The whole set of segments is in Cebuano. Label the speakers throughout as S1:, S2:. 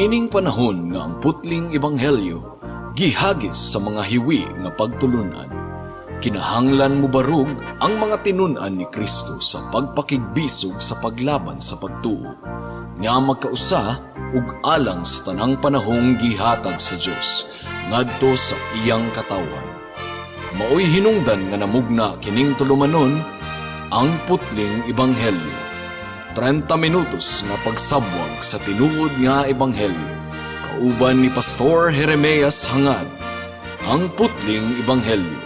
S1: Niining panahon nga ang putling ebanghelyo gihagis sa mga hiwi nga pagtulunan, kinahanglan mobarog ang mga tinun-an ni Kristo sa pagpakigbisog sa paglaban sa pagtuo nga magkausa ug alang sa tanang panahong gihatag sa Dios ngadto sa iyang katawhan. Maoy hinungdan nga namugna kining tulumanon, Ang Putling Ebanghelyo. 30 minutos nga pagsabwag sa tinuod nga ebanghelyo. Kauban ni Pastor Jeremias Hangad. Ang Putling Ebanghelyo.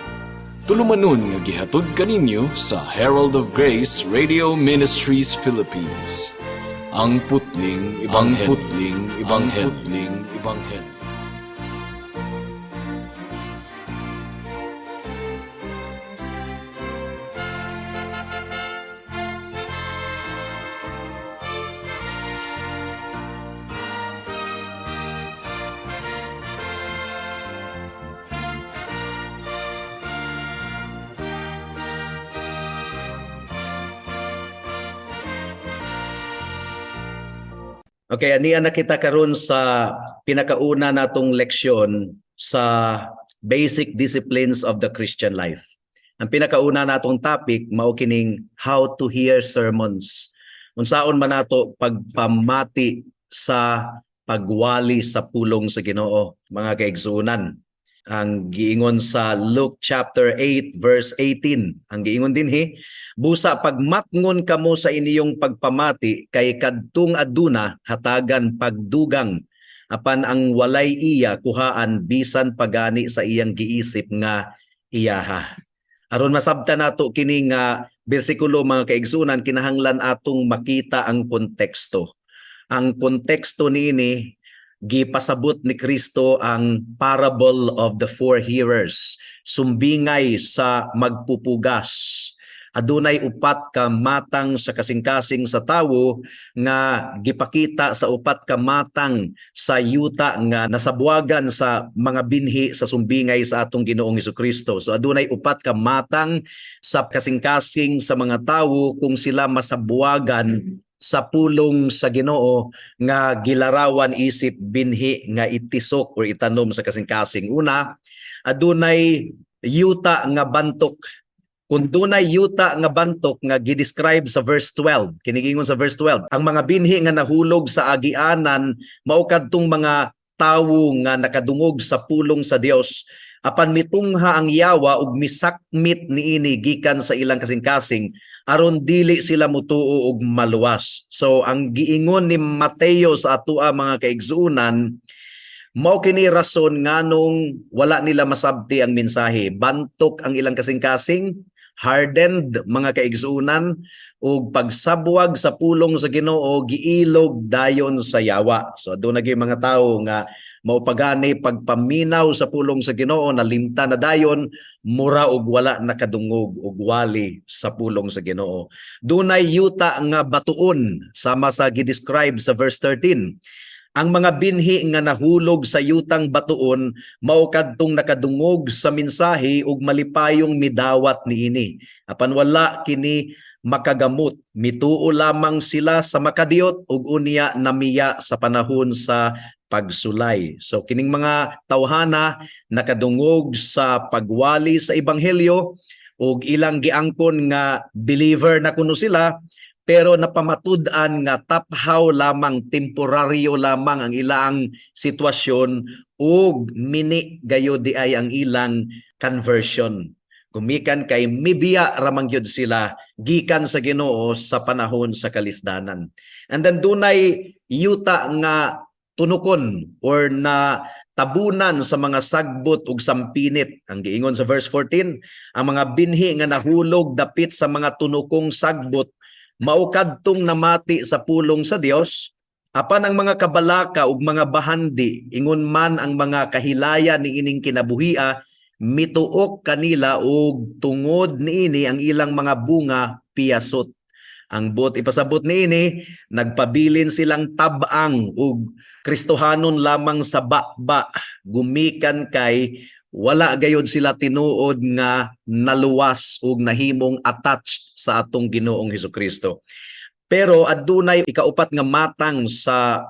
S1: Tulumanon nga gihatod kaninyo sa Herald of Grace Radio Ministries Philippines. Ang Putling Ebanghelyo. Ang Putling Ebanghelyo. Putling Ebanghelyo.
S2: Okay, ania na kita karon sa pinakauna natong leksyon sa Basic Disciplines of the Christian Life. Ang pinakauna natong topic mao kining how to hear sermons. Unsaon man nato pagpamati sa pagwali sa pulong sa Ginoo, mga kaigsuonan? Ang giingon sa Luke chapter 8 verse 18. Ang giingon dinhi, "Busa pagmatngon kamo sa inyong pagpamati, kay kadtong aduna hatagan pagdugang, apan ang walay iya kuhaan bisan pagani sa iyang giisip nga iyaha." Aron masabtan nato kini nga bersikulo, mga kaigsunan, kinahanglan atong makita ang konteksto. Ang konteksto niini, gipasabot ni Kristo ang parable of the four hearers, sumbingay sa magpupugas. Adunay upat ka matang sa kasing-kasing sa tawo nga gipakita sa upat ka matang sa yuta nga nasabwagan sa mga binhi sa sumbingay sa atong Ginoong Kristo. So adunay upat ka matang sa kasing-kasing sa mga tawo kung sila masabwagan sa pulong sa Ginoo nga gilarawan isip binhi nga itisok or itanom sa kasing-kasing. Una, adunay yuta nga bantok. Kung dunay yuta nga bantok nga gidescribe sa verse 12, kini giingon sa verse 12, ang mga binhi nga nahulog sa agianan mao kadtong mga tawo nga nakadungog sa pulong sa Dios, apan mitungha ang yawa ug misakmit niini gikan sa ilang kasing-kasing aron dili sila mutuo og maluwas. So ang giingon ni Mateo sa atoa, mga kaigsuonan, mao kini rason nganong wala nila masabti ang mensahe. Bantok ang ilang kasing-kasing, hardened, mga kaigsuonan, ug pagsabwag sa pulong sa Ginoo giilog dayon sa yawa. So aduna gyud mga tawo nga mao pagani pagpaminaw sa pulong sa Ginoo, nalimta na dayon, mura og wala nakadungog og wali sa pulong sa Ginoo. Dunay yuta nga batuon, sama sa gidescribe sa verse 13. Ang mga binhi nga nahulog sa yutang batuon mao kadtong nakadungog sa mensahe ug malipayong midawat niini. Apan wala kini makagamot. Mituo lamang sila sa makadiot ug unya namiya sa panahon sa pagsulay. So kining mga tawhana nakadungog sa pagwali sa ebanghelyo ug ilang giangkon nga believer na kuno sila, pero napamatud-an nga taphaw lamang, temporaryo lamang ang ilang sitwasyon ug mini gayud diay ang ilang conversion. Gumikan kay mibiya ramang gyud sila gikan sa Ginoo sa panahon sa kalisdanan. And then dunay yuta nga tunukon or na tabunan sa mga sagbot ug sampinit. Ang giingon sa verse 14, ang mga binhi nga nahulog dapit sa mga tunukong sagbot mao kadtong namati sa pulong sa Dios, apan ang mga kabalaka ug mga bahandi, ingon man ang mga kahilaya niining kinabuhia, mituok kanila ug tungod niini ang ilang mga bunga piyasot. Ang buot ipasabot niini, nagpabilin silang tabang ug Kristohanon lamang sa baba, gumikan kay wala gayod sila tinuod nga naluwas ug nahimong attached sa atong Ginoong Hesukristo. Pero adunay ikaupat nga matang sa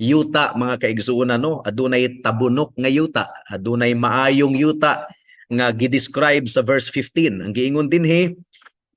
S2: yuta, mga kaigsuonan, no? Adunay tabunok nga yuta, adunay maayong yuta nga gi-describe sa verse 15. Ang giingon dinhi,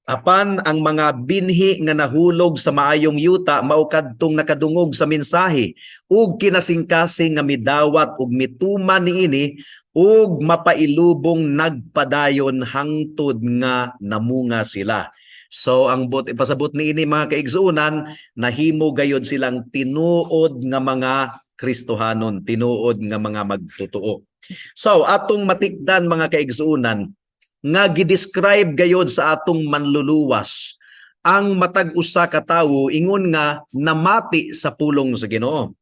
S2: apan ang mga binhi nga nahulog sa maayong yuta mao kadtong nakadungog sa mensahe ug kinasingkasing nga midawat ug mituman niini ug mapailubong nagpadayon hangtod nga namunga sila. So ang buot ipasabot niini, mga kaigsuonan, nahimo gayod silang tinuod nga mga Kristohanon, tinuod nga mga magtotoo. So atong matikdan, mga kaigsuonan, nga gi-describe gayod sa atong Manluluwas ang matag usa ka tawo ingon nga namati sa pulong sa Ginoo.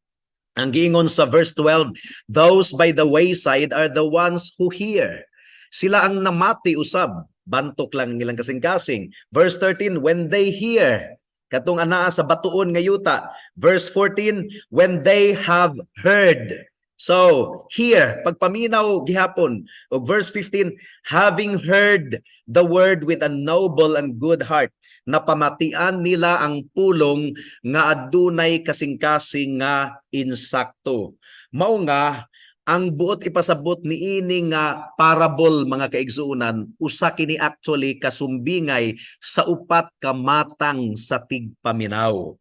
S2: Ang giingon sa verse 12, those by the wayside are the ones who hear. Sila ang namati usab, bantok lang ang ilang kasing-kasing. Verse 13, when they hear, katong anaa sa batuon nga yuta. Verse 14, when they have heard. So, here, pagpaminaw gihapon. Og verse 15, having heard the word with a noble and good heart, napamatian nila ang pulong nga adunay kasing-kasing nga insakto. Mao nga ang buot ipasabot niini nga parable, mga kaigsuonan, usa kini actually kasumbingay sa upat ka matang sa tigpaminaw.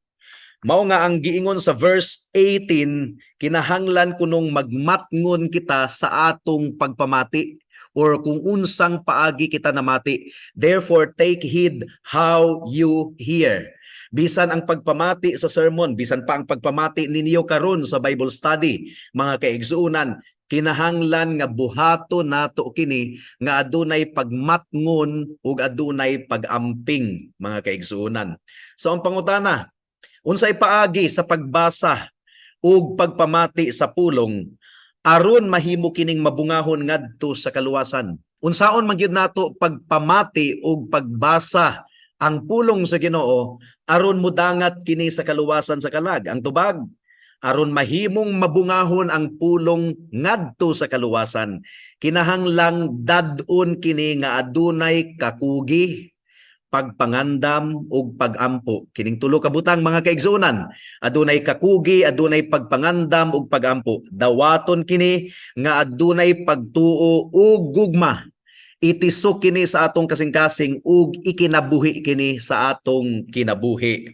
S2: Mao nga ang giingon sa verse 18, kinahanglan kunong magmatngon kita sa atong pagpamati or kung unsang paagi kita namati. Therefore, take heed how you hear. Bisan ang pagpamati sa sermon, bisan pa ang pagpamati ninyo karon sa Bible study, mga kaigsuonan, kinahanglan nga buhaton nato kini nga adunay pagmatngon ug adunay pagamping, mga kaigsuonan. So ang pangutana, unsay paagi sa pagbasa ug pagpamati sa pulong aron mahimo kining mabungahon ngadto sa kaluwasan? Unsaon man gyud nato pagpamati ug pagbasa ang pulong sa Ginoo aron mudangat kini sa kaluwasan sa kalag? Ang tubag, aron mahimong mabungahon ang pulong ngadto sa kaluwasan, kinahanglang dad-on kini nga adunay kakugi, pagpangandam ug pagampo. Kining tulo ka butang, mga kaigsuonan, adunay kakugi, adunay pagpangandam ug pagampo. Dawaton kini nga adunay pagtuo ug gugma. Itisok kini sa atong kasing-kasing ug ikinabuhi kini sa atong kinabuhi.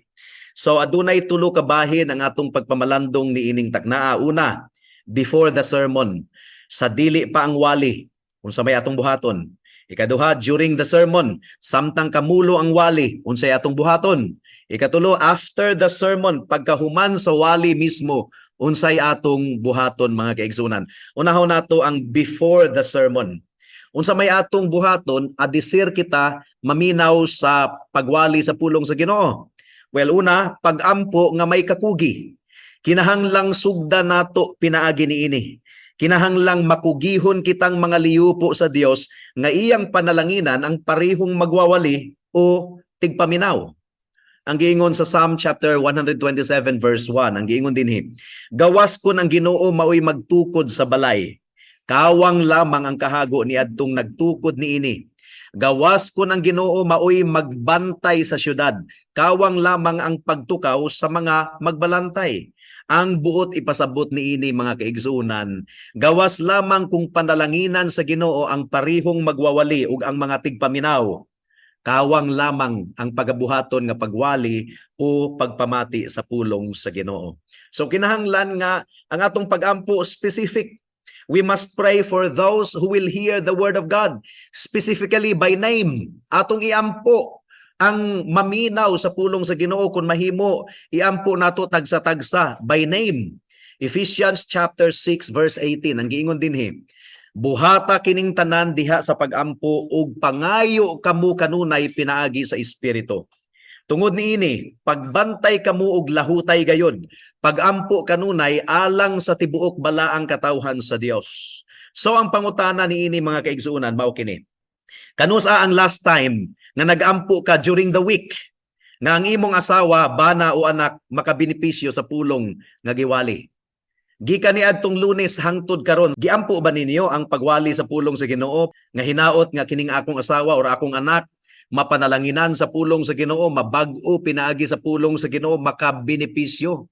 S2: So adunay tulo ka bahin ang atong pagpamalandong niining taknaa. Una, before the sermon, sa dili pa ang wali, unsa may atong buhaton? Ikaduha, during the sermon, samtang kamulo ang wali, unsay atong buhaton? Ikatulo, after the sermon, pagkahuman sa wali mismo, unsay atong buhaton, mga kaigsuonan? Unahon nato ang before the sermon. Unsa may atong buhaton adisir kita maminaw sa pagwali sa pulong sa Ginoo? Well, una, pagampo nga may kakugi. Kinahanglang sugda nato pinaagi niini. Kinahanglang makugihon kitang mga liyupo sa Dios nga iyang panalanginan ang parihong magwawali o tigpaminaw. Ang giingon sa Psalm chapter 127 verse 1, ang giingon dinhi, "Gawas kon ang Ginoo maoy magtukod sa balay, kawang lamang ang kahago ni adtong nagtukod niini. Gawas kon ang Ginoo maoy magbantay sa syudad, kawang lamang ang pagtukaw sa mga magbalantay." Ang buot ipasabot niini, mga kaigsuonan, gawas lamang kung panalanginan sa Ginoo ang parihong magwawali ug ang mga tigpaminaw, kawang lamang ang pagabuhaton nga pagwali o pagpamati sa pulong sa Ginoo. So kinahanglan nga ang atong pagampo specific. We must pray for those who will hear the word of God, specifically by name. Atong iampo ang maminaw sa pulong sa Ginoo. Kung mahimo, iampo nato tagsa-tagsa by name. Ephesians chapter 6 verse 18, ang giingon dinhi, "Buhata kining tanan diha sa pagampo ug pangayo kamo kanunay pinaagi sa Espiritu. Tungod niini, pagbantay kamo og lahutay gayod. Pagampo kanunay alang sa tibuok balaang katawhan sa Dios." So ang pangutana niini, mga kaigsuonan, mao kini. Kanus-a ang last time nga nagampo ka during the week nga ang imong asawa, bana o anak makabenepisyo sa pulong nga giwali? Gikan niadtong Lunes hangtod karon, giampo ba ninyo ang pagwali sa pulong sa Ginoo nga hinaot nga kining akong asawa or akong anak mapanalanginan sa pulong sa Ginoo, mabag-o pinaagi sa pulong sa Ginoo, makabenepisyo?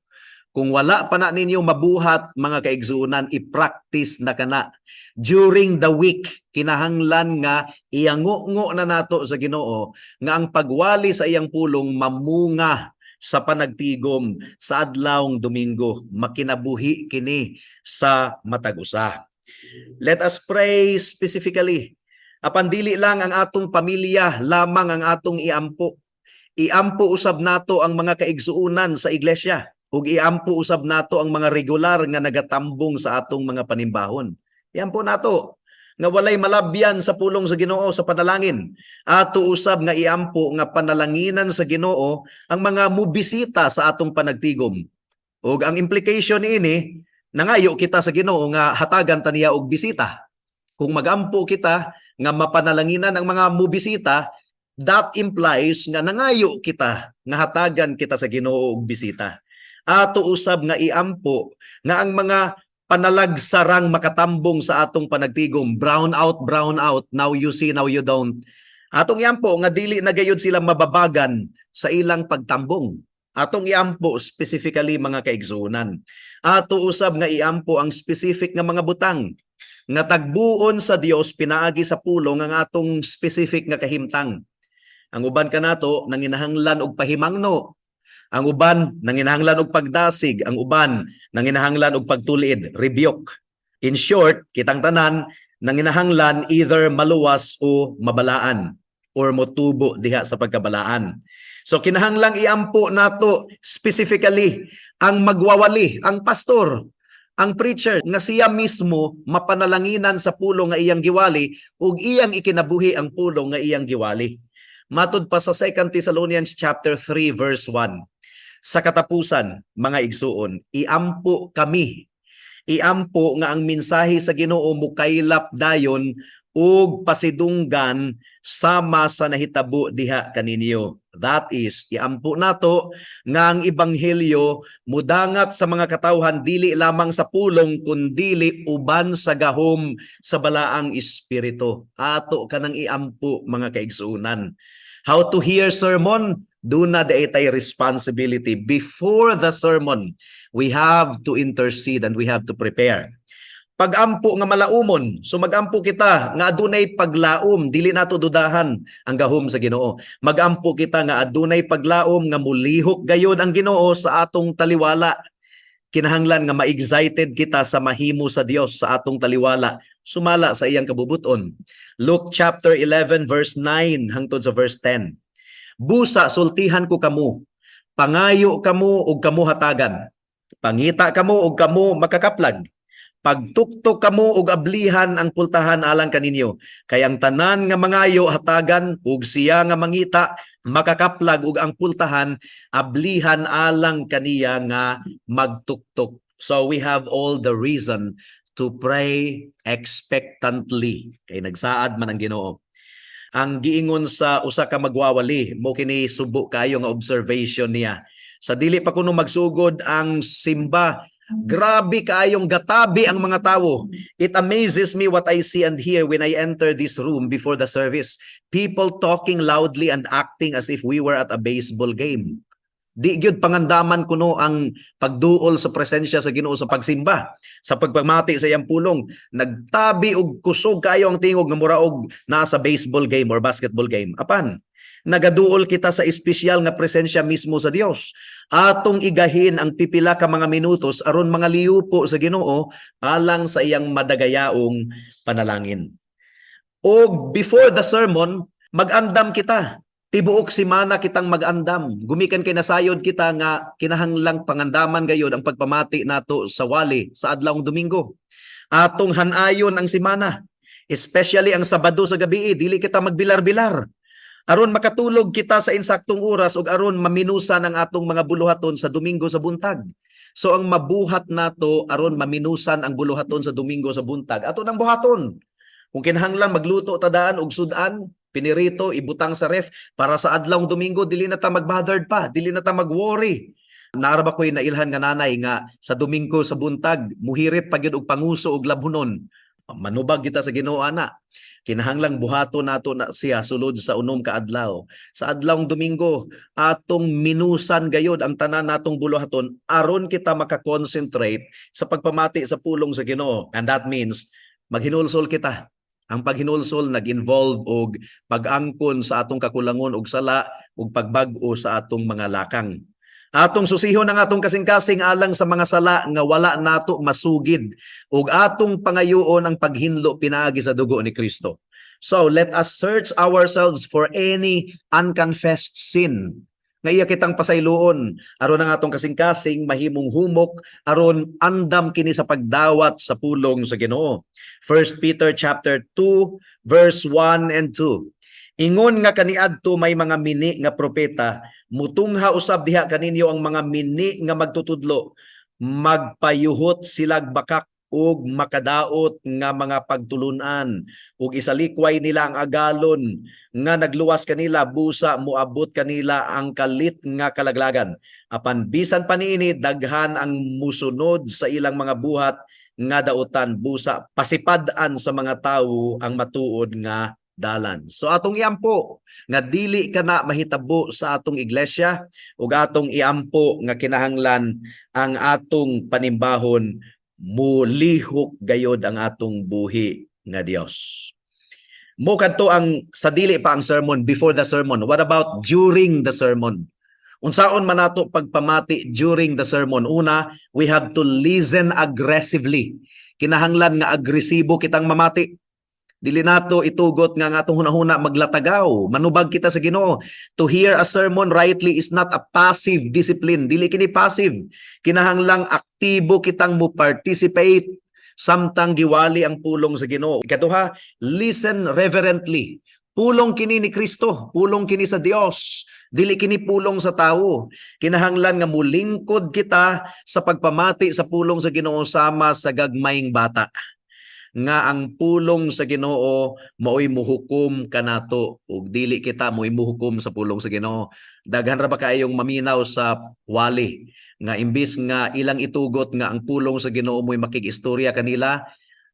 S2: Kung wala pa na ninyo mabuhat, mga kaigsuonan, i-practice na kana. During the week, kinahanglan nga iango-ngo na nato sa Ginoo nga ang pagwali sa iyang pulong mamunga sa panagtigom sa adlawng Domingo. Makinabuhi kini sa matag usa. Let us pray specifically. Apan dili lang ang atong pamilya lamang ang atong iampo. Iampo usab nato ang mga kaigsuonan sa iglesia ug iampo usab nato ang mga regular nga nagatambong sa atong mga panimbahon. Iampo nato nga walay malabyan sa pulong sa Ginoo sa panalangin. Ato usab nga iampo nga panalanginan sa Ginoo ang mga mubisita sa atong panagtigom. Ug ang implication niini, nangayo kita sa Ginoo nga hatagan ta niya og bisita. Kung magampo kita nga mapanalanginan ang mga mubisita, that implies nga nangayo kita nga hatagan kita sa Ginoo og bisita. Ato usab nga iampo nga ang mga panalagsarang makatambong sa atong panagtigom, brown out, brown out, now you see, now you don't. Atong iampo nga dili na gayud sila mababagan sa ilang pagtambong. Atong iampo specifically, mga kaigsuonan. Ato usab nga iampo ang specific nga mga butang nga tagbuon sa Dios pinaagi sa pulong ang atong specific nga kahimtang. Ang uban kanato nanginahanglan og pahimangno. Ang uban nanginahanglan og pagdasig, ang uban nanginahanglan og pagtulid, rebuke. In short, kitang tanan nanginahanglan either maluwas o mabalaan or motubo diha sa pagkabalaan. So kinahanglang iampo nato specifically ang magwawali, ang pastor, ang preacher, nga siya mismo mapanalanginan sa pulong nga iyang giwali ug iyang ikinabuhi ang pulong nga iyang giwali. Matud pa sa 2 Thessalonians chapter 3 verse 1. Sa katapusan, mga igsuon, iampo kami. Iampo nga ang mensahe sa Ginoo mukaylap dayon ug pasidunggan sama sa nahitabo diha kaninyo. That is, iampo nato nga ang ebanghelyo mudangat sa mga katawhan dili lamang sa pulong kundili uban sa gahom sa Balaang Espiritu. Ato kanang iampo, mga kaigsuonan. How to hear sermon? Duna diay tay responsibility. Before the sermon, we have to intercede and we have to prepare. Pagampo nga malaumon. So magampo kita nga adunay paglaom, dili nato dudahan ang gahom sa Ginoo. Magampo kita nga adunay paglaom nga mulihok gayod ang Ginoo sa atong taliwala. Kinahanglan nga ma-excited kita sa mahimo sa Dios sa atong taliwala sumala sa iyang kabubuton. Luke chapter 11 verse 9 hangtod sa verse 10. Busa sultihan ko kamo, pangayo kamo ug kamo hatagan. Pangita kamo ug kamo makakaplag. Pagtuktok kamo ug ablihan ang pultahan alang kaninyo. Kay ang tanan nga mangayo hatagan, ug siya nga mangita makakaplag, ug ang pultahan ablihan alang kaniya nga magtuktok. So we have all the reason to pray expectantly kay nagsaad man ang Ginoo. Ang giingon sa usa ka magwawali, mo kini subo kayo nga observation niya. Sa dili pa kuno magsugod ang simba, grabe kaayong gatabi ang mga tawo. "It amazes me what I see and hear when I enter this room before the service. People talking loudly and acting as if we were at a baseball game." Di gyud pangandaman kuno ang pagduol sa presensya sa Ginoo sa pagsimba, sa pagpamati sa iyang pulong. Nagtabi og kusog kayo ang tingog nga mura og nasa baseball game or basketball game. Apan nagaduol kita sa espesyal nga presensya mismo sa Dios. Atong igahin ang pipila ka mga minutos aron mga liupo sa Ginoo alang sa iyang madagayaong panalangin. Og before the sermon, mag-andam kita. Tibuok simana kitang mag-andam. Gumikan kay nasayod kita nga kinahanglang pangandaman gayod ang pagpamati nato sa wali sa adlawng Domingo. Atong hanayon ang simana. Especially ang Sabado sa gabi, dili kita magbilar-bilar. Aron makatulog kita sa insaktong oras ug aron maminusan ang atong mga buluhaton sa Domingo sa buntag. So ang mabuhat nato aron maminusan ang buluhaton sa Domingo sa buntag, ato nang buhaton. Kung kinahanglan magluto ta daan og sudan, pinirito, ibutang sa ref para sa adlawng Domingo dili na ta mag-bothered pa, dili na ta mag-worry. Naa ra ba ko'y nailhan nga nanay nga sa Domingo sa buntag muhirit pa gyud og panguso og labhunon. Manubag kita sa Ginoo ana. Kinahanglang buhaton nato na siya sulod sa 6 ka adlaw. Sa adlawng Domingo, atong minusan gayod ang tanan natong buluhaton aron kita maka-concentrate sa pagpamati sa pulong sa Ginoo. And that means maghinulsol kita. Ang paghinulsol nag-involve og pag-angkon sa atong kakulangon og sala ug pagbag-o sa atong mga lakang. Atong susihon ang atong kasing-kasing alang sa mga sala nga wala nato masugid ug atong pangayoon ang paghinlo pinaagi sa dugo ni Kristo. So let us search ourselves for any unconfessed sin nga iya kitang pasayloon aron ang atong kasing-kasing mahimong humok aron andam kini sa pagdawat sa pulong sa Ginoo. 1 Peter chapter 2 verse 1 and 2. Ingon nga kaniadto may mga mini nga propeta, mutungha usab diha kaninyo ang mga mini nga magtutudlo. Magpayuhot silag bakak ug makadaot nga mga pagtulunan ug isalikway nila ang agalon nga nagluwas kanila, busa moabot kanila ang kalit nga kalaglagan. Apan bisan pa niini, daghan ang musunod sa ilang mga buhat nga dautan, busa pasipad-an sa mga tawo ang matuod nga dalan. So atong iampo nga dili kana mahitabo sa atong iglesia ug atong iampo nga kinahanglan ang atong panimbahon mulihok gayod ang atong buhi nga Dios. Mo kadto ang sa dili pa ang sermon, before the sermon. What about during the sermon? Unsaon man nato pagpamati during the sermon? Una, we have to listen aggressively. Kinahanglan nga agresibo kitang mamati. Dili nato itugot nga ang atong hunahuna maglatagaw, manubag kita sa Ginoo. To hear a sermon rightly is not a passive discipline. Dili kini passive. Kinahanglang aktibo kitang mo participate samtang giwali ang pulong sa Ginoo. Ikaduha, listen reverently. Pulong kini ni Kristo, pulong kini sa Dios. Dili kini pulong sa tawo. Kinahanglan nga mulingkod kita sa pagpamati sa pulong sa Ginoo sama sa gagmayng bata nga ang pulong sa Ginoo maoy muhukom kanato ug dili kita mo'y muhukom sa pulong sa Ginoo. Daghan ra ba kaayong maminaw sa wali nga imbis nga ilang itugot nga ang pulong sa Ginoo mo'y makig-istorya kanila,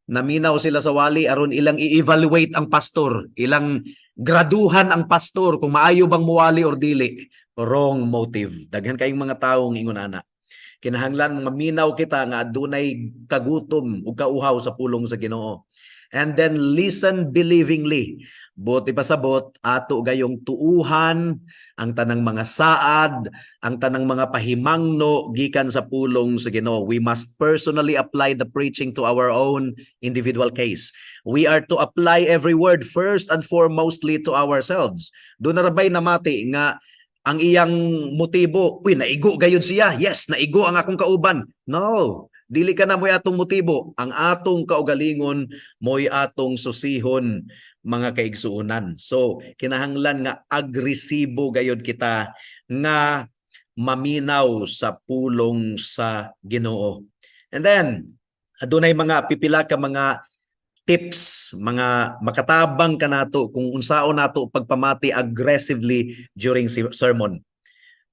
S2: naminaw sila sa wali aron ilang i-evaluate ang pastor, ilang graduhan ang pastor kung maayo bang muwali or dili. Wrong motive. Daghan kayong mga tawo ingon ana. Kinahanglan maminaw kita nga adunay kagutom ug kauhaw sa pulong sa Ginoo. And then listen believingly. Buot ipasabot, ato gayong tuuhan ang tanang mga saad, ang tanang mga pahimangno gikan sa pulong sa Ginoo. We must personally apply the preaching to our own individual case. We are to apply every word first and foremostly to ourselves. Duna ra bay namati nga ang iyang motibo, "Uy, naigo gayud siya. Yes, naigo ang akong kauban." No, dili kana mo'y atong motibo. Ang atong kaugalingon mo'y atong susihon, mga kaigsuonan. So, kinahanglan nga agresibo gayud kita nga maminaw sa pulong sa Ginoo. And then, adunay mga pipila ka mga tips, mga makatabang kanato kung unsaon nato pagpamati aggressively during sermon.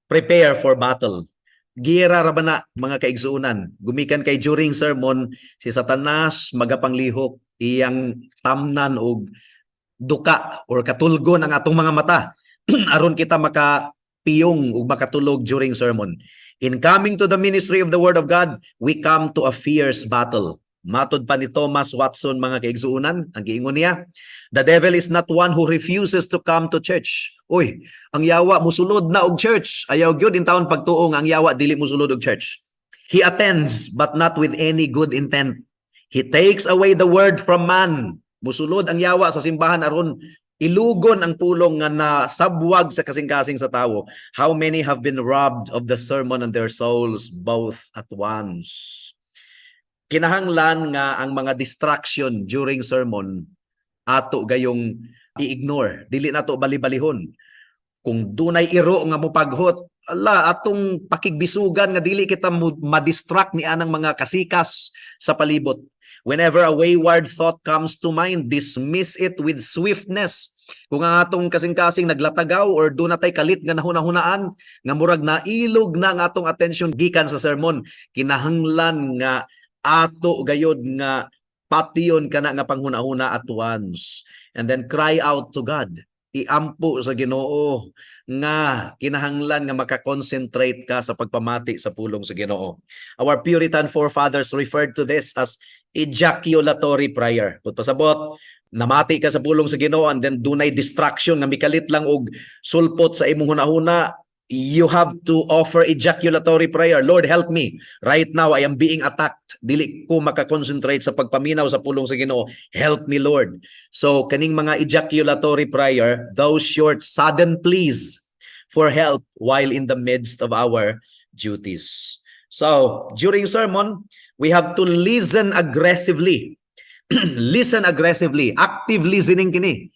S2: Prepare for battle. Gira ra ba na, mga kaigsuonan? Gumikan kay during sermon, si Satanas magapanglihok, iyang tamnan og duka or katulgon ang atong mga mata aron kita makapiyong ug makatulog during sermon. In coming to the ministry of the Word of God, we come to a fierce battle. Matod pa ni Thomas Watson, mga kaigsuonan, ang giingon niya, "The devil is not one who refuses to come to church." Uy, ang yawa musulod na og church. Ayaw gyud intawon pagtuo nga ang yawa dili musulod og church. "He attends but not with any good intent. He takes away the word from man." Musulod ang yawa sa simbahan aron ilugon ang pulong nga nasabwag sa kasing-kasing sa tawo. "How many have been robbed of the sermon and their souls both at once?" Kinahanglan nga ang mga distraction during sermon ato gayong i-ignore, dili nato bali-balihon. Kung dunay iro nga mopaghot, ala, atong pakigbisugan nga dili kita ma-distract ni anang mga kasikas sa palibot. Whenever a wayward thought comes to mind, dismiss it with swiftness. Kung ang atong kasing-kasing naglatagaw or duna tay kalit nga nahuna-hunaan nga murag nailog na ang atong attention gikan sa sermon, kinahanglan nga ato gayod nga Patyon kana nga panghuna-huna at once and then cry out to God. Iampo sa Ginoo nga kinahanglan nga maka-concentrate ka sa pagpamati sa pulong sa Ginoo. Our Puritan forefathers referred to this as ejaculatory prayer. Kung pasabot, namati ka sa pulong sa Ginoo and then dunay distraction nga mikalit lang og sulpot sa imong hunahuna, you have to offer ejaculatory prayer. "Lord, help me. Right now, I am being attacked. Dili ko makakonsentrate sa pagpaminaw sa pulong sa Ginoo. Help me, Lord." So, kaning mga ejaculatory prayer, those short, sudden pleas for help while in the midst of our duties. So, during sermon, we have to listen aggressively. Listen aggressively. Active listening kini.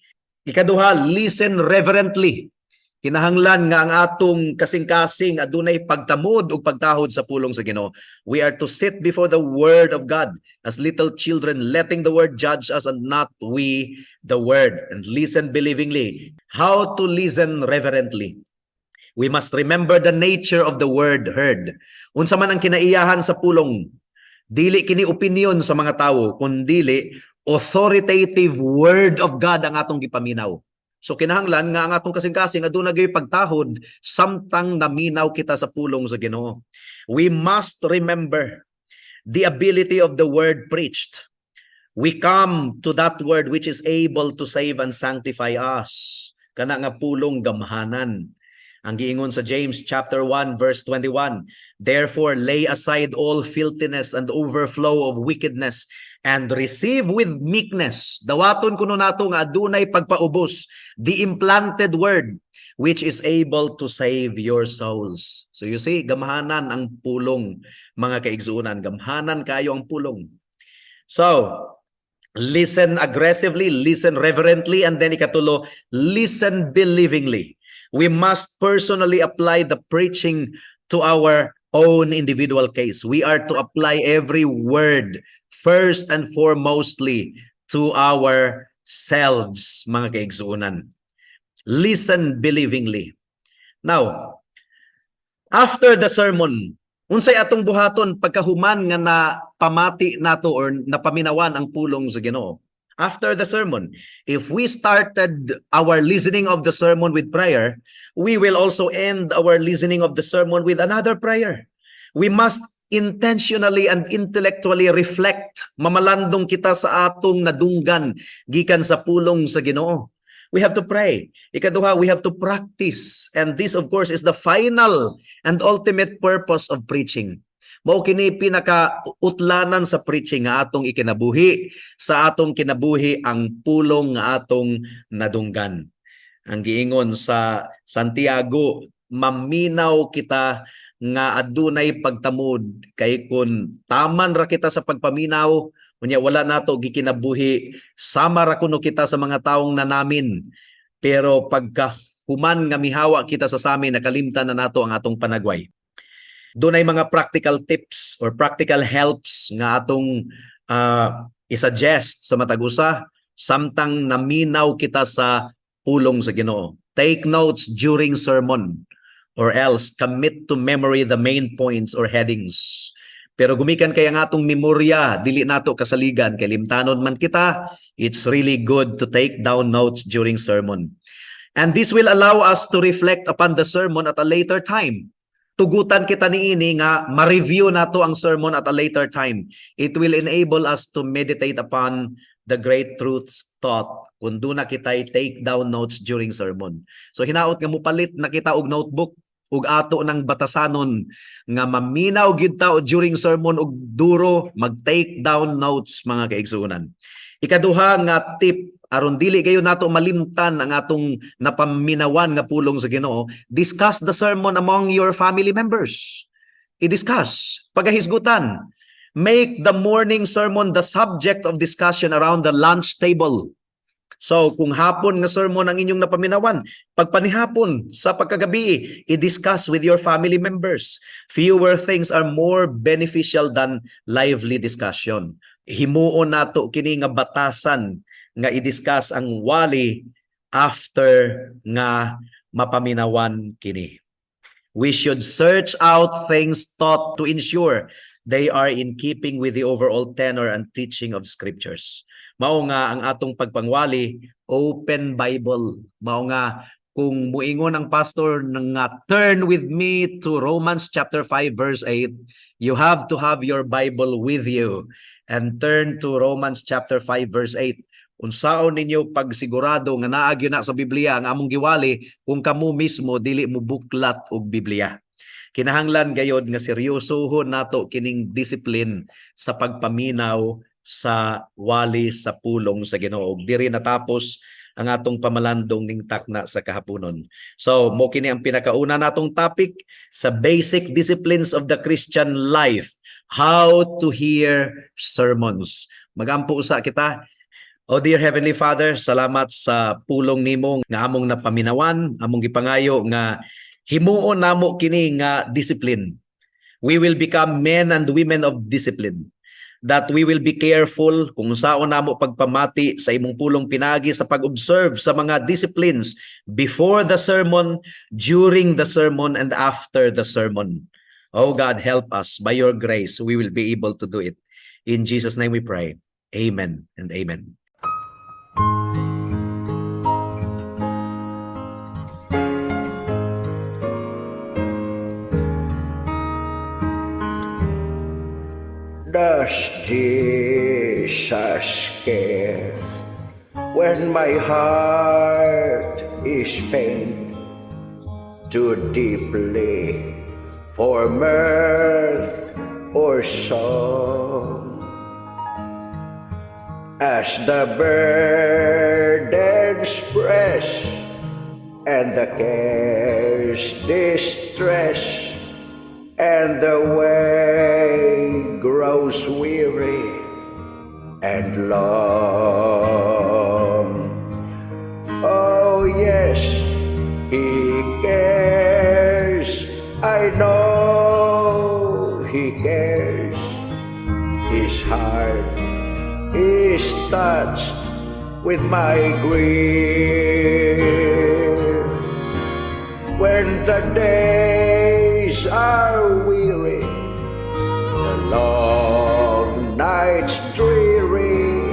S2: Ikaduha, listen reverently. Kinahanglan nga ang atong kasing-kasing adunay pagtamod ug pagtahod sa pulong sa Ginoo. We are to sit before the word of God as little children, letting the word judge us and not we the word. And listen believingly. How to listen reverently? We must remember the nature of the word heard. Unsa man ang kinaiyahan sa pulong, dili kini opinion sa mga tawo, kundili authoritative word of God ang atong gipaminaw. So kinahanglan nga ang atong kasing-kasing aduna gyud pagtahod samtang naminaw kita sa pulong sa Ginoo. We must remember the ability of the word preached. We come to that word which is able to save and sanctify us. Kana nga pulong gamhanan. Ang giingon sa James chapter 1 verse 21, "Therefore lay aside all filthiness and overflow of wickedness and receive with meekness." Dawaton kuno nato nga adunay pagpaubos, the implanted word which is able to save your souls. So you see, gamhanan ang pulong, mga kaigsuonan, gamhanan kayo ang pulong. So, listen aggressively, listen reverently, and then ikatulo, listen believingly. We must personally apply the preaching to our own individual case. We are to apply every word first and foremostly to ourselves, mga kaigsuonan. Listen believingly. Now, after the sermon, unsay atong buhaton pagkahuman nga na pamati nato or napaminawan ang pulong sa Ginoo? After the sermon, if we started our listening of the sermon with prayer, we will also end our listening of the sermon with another prayer. We must intentionally and intellectually reflect. Mamalandong kita sa atong nadunggan gikan sa pulong sa Ginoo. We have to pray. Ikaduha, we have to practice. And this, of course, is the final and ultimate purpose of preaching. Mao kini pinaka utlanan sa preaching nga atong ikinabuhi sa atong kinabuhi ang pulong nga atong nadunggan. Ang giingon sa Santiago, maminaw kita nga adunay pagtamod, kay kun taman ra kita sa pagpaminaw unya wala nato gikinabuhi, sama ra kuno kita sa mga taong nanamin, pero pagka human nga mihawa kita sa samin, nakalimtan na nato ang atong panagway. Dunay mga practical tips or practical helps nga atong i-suggest sa matag usa samtang naminaw kita sa pulong sa Ginoo. Take notes during sermon or else commit to memory the main points or headings. Pero gumikan kay ang atong memorya, dili nato kasaligan kay limtanon man kita, it's really good to take down notes during sermon. And this will allow us to reflect upon the sermon at a later time. Tugutan kita niini nga ma-review nato ang sermon at a later time. It will enable us to meditate upon the great truths taught kung duna kita'y take down notes during sermon. So hinaot nga mupalit na kita og notebook ug ato ng batasanon nga maminaw gyud ta during sermon ug duro mag-take down notes, mga kaigsuonan. Ikaduha nga tip aron dili kayo nato malimtan ang atong napaminawan nga pulong sa Ginoo, discuss the sermon among your family members. I-discuss, pagahisgutan. Make the morning sermon the subject of discussion around the lunch table. So, kung hapon nga sermon ang inyong napaminawan, pagpanihapon sa pagkagabi, i-discuss with your family members. Fewer things are more beneficial than lively discussion. Himuon nato kini nga batasan nga i-discuss ang wali after nga mapaminawan kini. We should search out things taught to ensure They are in keeping with the overall tenor and teaching of scriptures. Mao nga ang atong pagpangwali, open Bible. Mao nga kung muingon ang pastor nga, "Turn with me to Romans chapter 5 verse 8," you have to have your Bible with you and turn to Romans chapter 5 verse 8. Unsaon ninyo pagsigurado nga naa gyud na sa Biblia ang among giwali kung kamo mismo dili mo buklat og Biblia? Kinahanglan gayod nga seryosohon nato kining discipline sa pagpaminaw sa wali sa pulong sa Ginoo. Diri natapos ang atong pamalandong ning takna sa kahaponon. So, mo kini ang pinakauna natong topic sa basic disciplines of the Christian life, how to hear sermons. Magampo usa kita. Oh dear Heavenly Father, salamat sa pulong nimo nga among napaminawan, among gipangayo nga himuon namo kini nga discipline. We will become men and women of discipline, that we will be careful kung unsaon namo pagpamati sa imong pulong pinagi sa pag-observe sa mga disciplines before the sermon, during the sermon, and after the sermon. Oh God, help us. By your grace, we will be able to do it. In Jesus' name we pray. Amen and amen.
S3: Does Jesus care when my heart is pained too deeply for mirth or song? As the burdens press and the cares distress and the way grows weary and long. Oh, yes, He cares. I know He cares. His heart is touched with my grief. When the days are weary, the long nights dreary,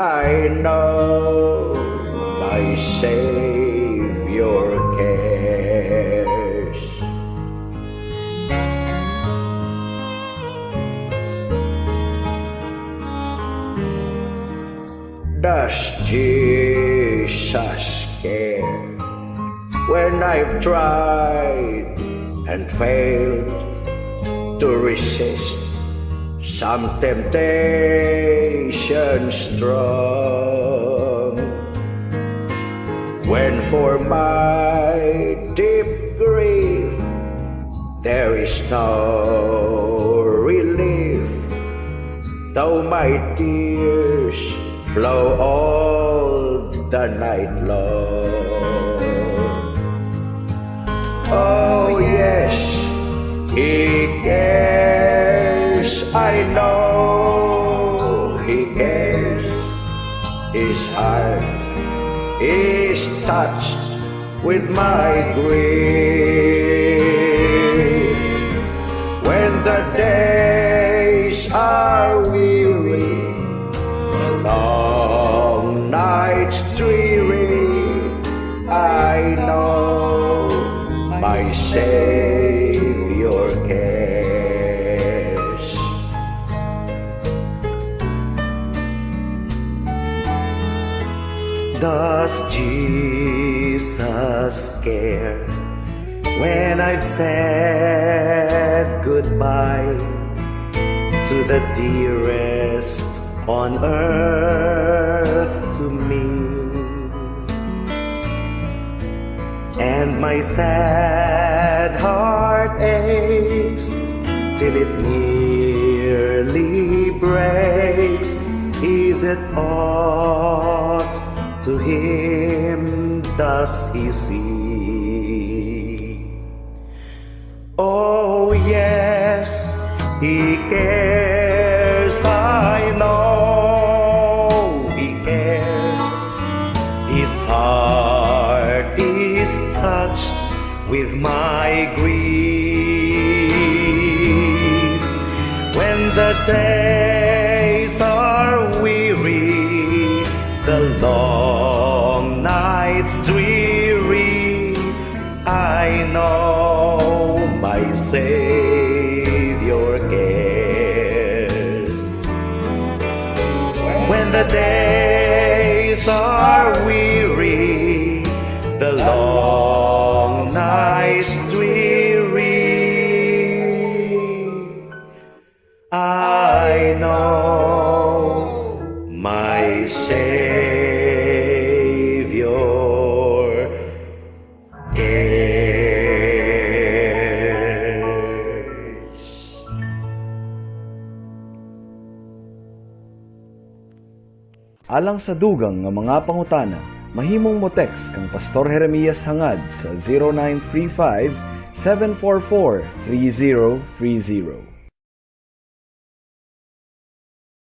S3: I know my Savior cares. Does Jesus care when I've tried and failed to resist some temptation strong? When for my deep grief there is no relief, though my tears flow all the night long. Oh yes, He cares. I know He cares. His heart is touched with my grief. When the days are weary, the long nights dreary, I know my Savior cares.
S4: Does Jesus care when I've said goodbye to the dearest on earth to me? And my sad heart aches till it nearly breaks. Is it aught to Him? Does He see? Oh yes, He cares. I know He cares. His heart is touched with my grief. When the days are weary, the long nights dreary, I know my Savior cares. When the days are weary, the long nights dreary, I know my Savior cares.
S5: Alang sa dugang nga mga pangutana, mahimong mo text kang Pastor Jeremias Hangad sa 0935 744 3030.